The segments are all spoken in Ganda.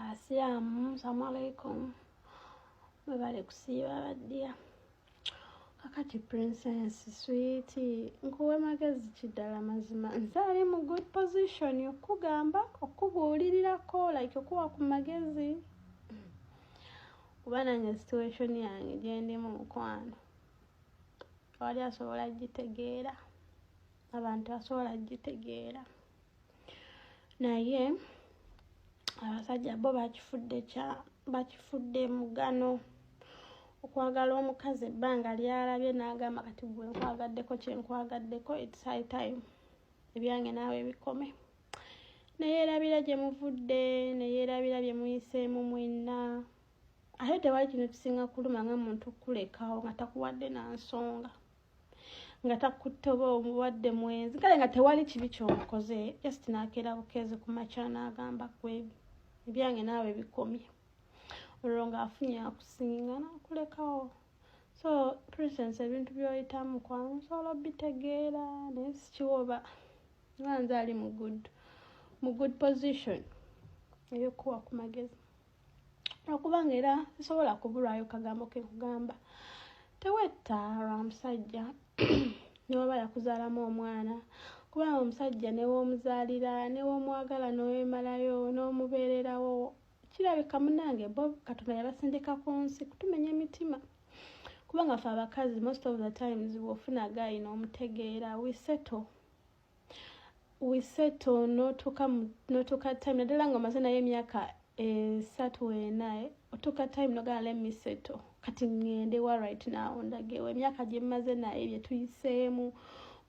Abasiraamu, salaamu alaikum, mwebale kusiiba baddiya. Kakati Princess Sweet, nkuwe magezi kiddala? Mazima nze ali mu good position okugamba, okubuulirirako, like okuwa ku magezi, kuba nange situation yange gyendimu, mukwano, wali asobola gitegeera, abantu asobola gitegeera. Naye abasajja bo bakifudde kya bakifudde mugano okwagala omukazi ebbanga lyalabye n'agamba, "Kati gwe nkwagaddeko kyenkwagaddeko, it's high time ebyange naawe bikome." Neyeerabira gye muvudde, neyeerabira bye muyiseemu mwenna. Ate tewali kino kisinga kuluma nga muntu kulekawo nga takuwadde na nsonga, nga takutte oba omuwadde mwenzi, kale nga tewali kibi kyomukoze, just nakeera bukeezi ku makya n'agamba, "Gwe ebyange naawe bikomye." Olwo ng'afunye akusinga n'akulekawo. So Princess, ebintu by'oyitamu kwangu nsobola obitegeera, naye sikiwoba nga nze ali mu good position ey'okuwa ku magezi, lwakubanga era sisobola kubulwayo kagambo kekugamba: tewetta lwa musajja newaba yakuzaalamu omwana, kubanga omusajja newomuzaalira, newomwagala, nowemalayo n'omubeererawo, kirabika munange bo Katonda yabasindika ku nsi kutumenya emitima. Kubanga fe abakazi, most of the times bw'ofuna guy n'omutegeera, we settle, we settle. Notuuka time, naddala nga omaze naye emyaka 3, 4, otuuka time nogala, "Let me settle. Kati ŋŋende wa right now? Ndagewo emyaka gye mmaze naye, bye tuyiseemu,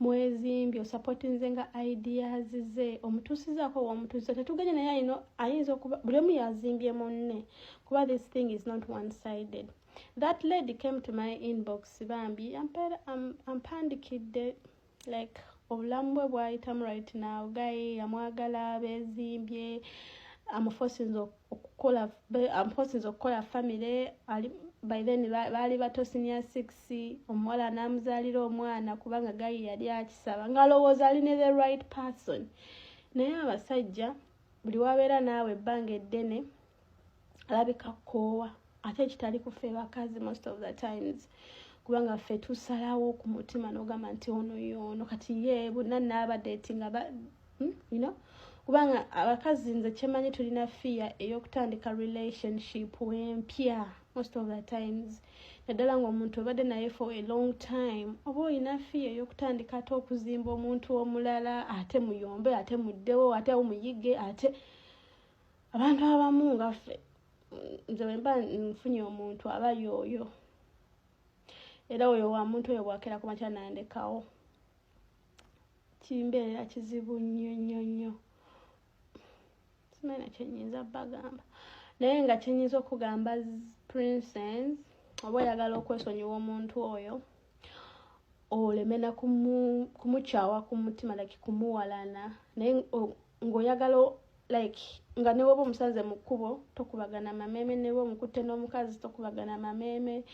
mwezimbye, osupportinze nga ideas ze, omutuusizaako womutuusiza." Tetuganye, naye ayino ayinza okuba buli omu yazimbye munne, kuba this thing is not one sided. That lady came to my inbox, bambi ampandikidde like obulamu bwe bwayitamu right now. Guy amwagala, bezimbye, amuforcinze okukola family. Ali by then baali bato, senior six. Omuwala n'amuzaalira omwana kubanga guy yali akisaba, ng'alowooza ali ne the right person. Naye abasajja, buli wabeera naawe ebbanga eddene, alabika kkoowa, ate ekitali kufe bakazi most of the times, kubanga ffe tusalawo ku mutima n'ogamba nti ono yoono. Kati ye bonna naabadatinga, Kubanga abakazi, nze kyemanyi, tulina fear ey'okutandika relationship empya most of the times, naddala ngaomuntu obadde naye for a long time. Oba olina fear ey'okutandika ate okuzimba omuntu omulala, ate muyombe, ate muddewo, ate muyige. Ate abantu abamu nga ffe, nze wemba nfunye omuntu, aba yooyo, era oyo wa muntu oyo bwakera kumakya nandekawo, kimbeerera kizibu nnyo nnyo nnyo. Simanyi nakyenyinza bagamba, naye nga kyenyinza okugamba Princess, oba oyagala okwesonyiwa omuntu oyo, oleme na kumukyawa ku mutima, like kumuwalana, naye ng'oyagala like nga ne woba omusanze mu kkubo tokubagana mameeme, ne woba omukutte n'omukazi tokubagana mameeme,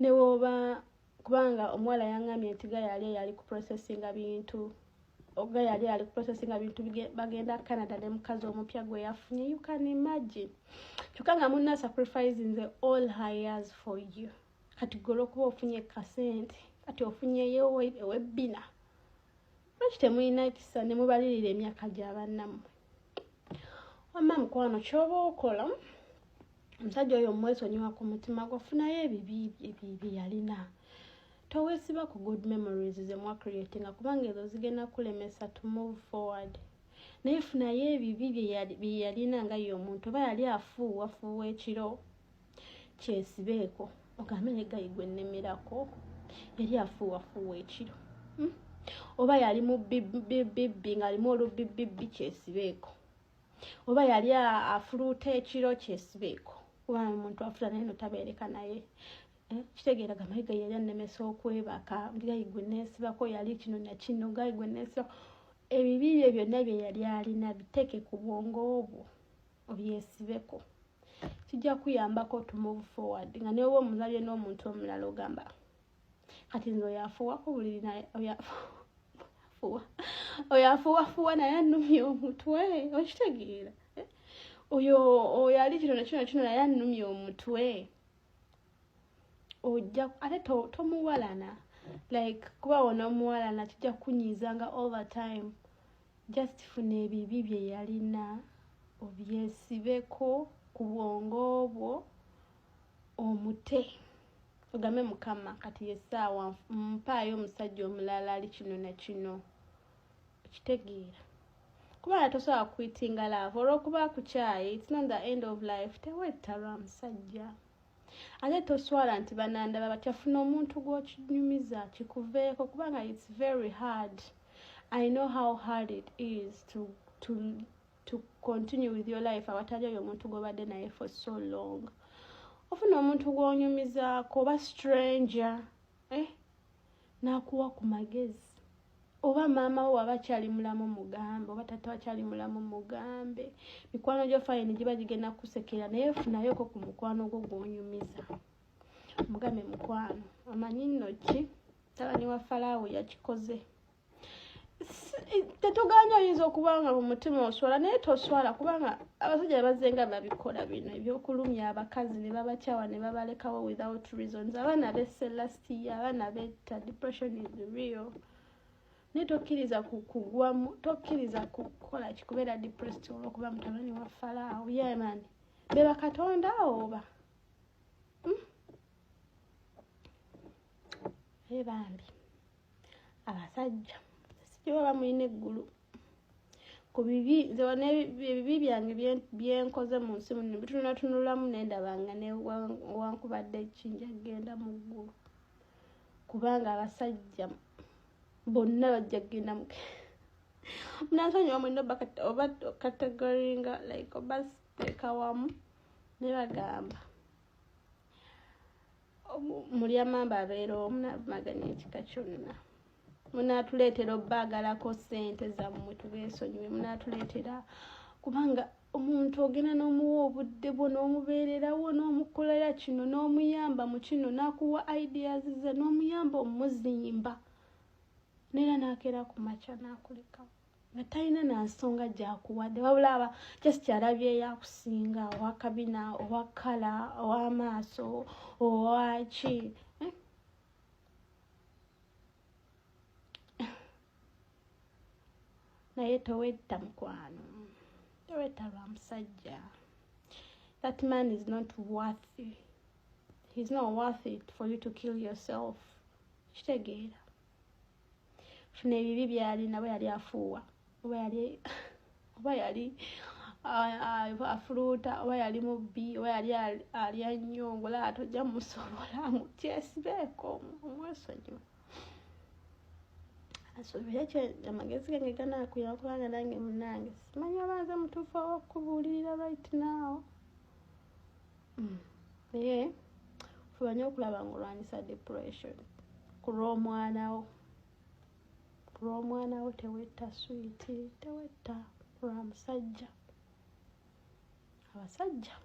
ne woba, kubanga omuwala yaŋŋambye nti guy yali ku processinga bintu, guy yali ku processinga bintu, bagenda Canada ne mukazi omupya gwe yafunye. You can imagine! Kyokka nga munna sacrificinze all her years for you. Kati gwe olwokuba ofunye kasente, kati ofunyeyo ewebbina, lwaki temulina kisa ne mubalirira emyaka gyabannammwe? Wamma mukwano, kyoba okola, omusajja oyo omwesonyiwa ku mutima gwe, ofunayo ebibi bye yalina. Toweesiba ku good memories ze mwacreatinga, kubanga ezo zigenda kulemesa to move forward. Naye funayo ebibi bye yalina, nga ye omuntu oba yali afuuwafuuwa ekiro, kyesibeeko, ogambe, "Ne guy gwe nnemerako yali afuuwafuuwa ekiro," Oba yali mu bibibbi, ng'alimu olubibibbi, kyesibeeko. Oba yali afuluuta ekiro, kyesibeeko, kubanga omuntu afula naye notabeereka naye. Eh, kitegeera gamba, "Guy yali annemesa okwebaka, guy gwe neesibako yali kino nakino, guy gwe neesibako." Ebibi bye byonna bye yali alina biteeke ku bwongo obwo, obyesibeko, kijja kuyambako to move forward. Nga newoba omulabye n'omuntu omulala, ogamba, "Kati nze oyo afuuwako buliri, naye oyo afuuwafuuwa naye annumya omutwe." Okitegeera? Eh? Oyo oyo ali kino nekino kino, naye annumya omutwe. Ojja ate tomuwalana, like kuba wonoomuwalana kijja kukunyiizanga all the time. Just funa ebibi bye yalina, obyesibeko ku bwongo bwo, omute, ogambe, "Mukama, kati yessaawa mpaayo omusajja omulala ali kino na kino." Okitegeera? Kubanga tosobola kuquittinga love olwokuba akukyaye. It's not the end of life. Tewetta lwa musajja. Ate toswala nti banandaba batya. Funa omuntu gw'okinyumiza kikuveeko, kubanga it's very hard. I know how hard it is to continue with your life awatali oyo omuntu gw'obadde naye for so long. Ofuna omuntu gw'onyumizaako, oba stranger, eh? N'akuwa ku magezi, oba maama wo waba akyali mulamu mugambe, oba tata akyali mulamu mugambe. Mikwano gyo fine, giba gigenda kusekera, naye funayoko ku mukwano gwo gw'onyumiza, mugambe, "Mukwano, amanyi nno ki mutabani wa Falaawo yakikoze." Tetuganya, oyinza okuba nga mu mutima oswala, naye toswala, kubanga abasajja bazzenga babikola bino ebyokulumya abakazi ne babakyawa ne babalekawo without reasons. Abaana besse last year, abaana betta. Depression is real, naye tokkiriza kugwamu, tokkiriza kukola kikubeera depressed olwokuba mutabani wa Falaawo. Yeman beba Katonda oba, Naye bambi abasajja, sikiba bamulina eggulu ku bibi. Nze ebibi byange byenkoze mu nsi muno bitunatunulamu, nendabanga newankubadde kinja kgenda mu ggulu, kubanga abasajja bonna bajja kgenda mu munansonyiwa mwena oba category nga like oba teeka wamu ne bagamba mulyamamba abeera omu navumaganya ekika kyonna. Munaatuleetera obbaagalako ssente zammwe, tubeesonyiwe. Munaatuleetera, kubanga omuntu ogenda n'omuwa obudde bwo, n'omubeererawo, n'omukolera kino, n'omuyamba mu kino, n'akuwa ideas ze, n'omuyamba omuzimba, neera n'akeera ku makya n'akulekawo nga talina nansonga gyakuwadde, wabula aba just kyalabyeyo akusinga, owakabina, owakala, ow'amaaso, owaki, eh? Naye towetta, mukwano, towetta lwa musajja. That man is not worth, he's not worth it for you to kill yourself. Kitegeera? Funa ebibi byalina, oba yali afuuwa, oba yali afuluuta, oba yali mubbi, oba yali alya nnyo, ngolaba tojja musobola, mukyesibeeko, omwesonyiwe. Asuubire kye amagezi gange ganaakuyamba, kubanga nange munange simanyi oba nze mutuufu owokubuulirira right now. Naye fuba nnyo okulaba nga olwanyisa depression ku lw'omwana wo, ku lw'omwana wo. Tewetta, sweetie, tewetta lwa musajja. Abasajja.